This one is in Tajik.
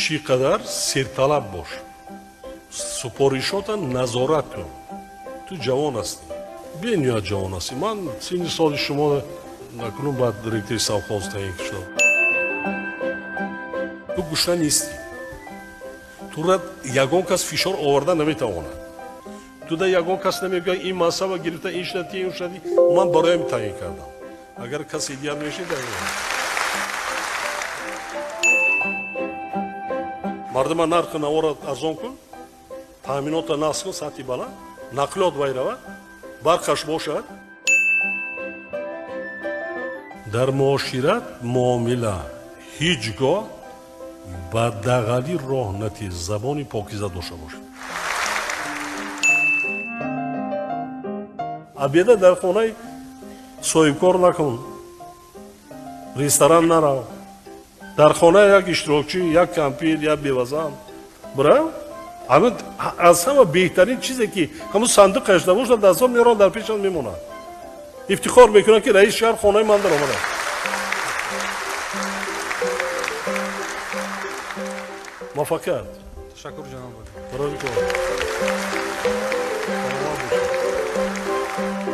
Чӣ қадар серталаб бош, супоришота назорат кун. Ту ҷавон ҳастӣ, бениҳоят ҷавон ҳастӣ. Ман синни соли шумо накунун баъд директори совхоз таъин шудам. Ту гушна нестӣ, тура ягон кас фишор оварда наметавонад. Туда ягон кас намегӯяд ин мансаба гирифта, ин шудати, ин шудати. Ман бароям таъин кардам. Агар касе дигар мешид, мардума нархи навора арзон кун, таъминота насб кун сатҳи баланд, нақлиёт вай равад, барқаш бошад. Дар муошират муомила ҳеҷ гоҳ ба дағалӣ роҳ натиҳ, забони покиза дошта бошад. Обеда дар хонаи соҳибкор накун, ресторан нарав. Дар хона як иштирокчӣ, як кампир, як бевазан бирав. Аз ҳама беҳтарин чизе ки ҳамун сандуқаш набошад, дастон меоранд, дар пешам мемонад. Ифтихор мекунад ки раиси шаҳр хонаи ман даромадааст. Муваффақият. Ташаккур, ҷаноб. Барои кор. Саломат бошед.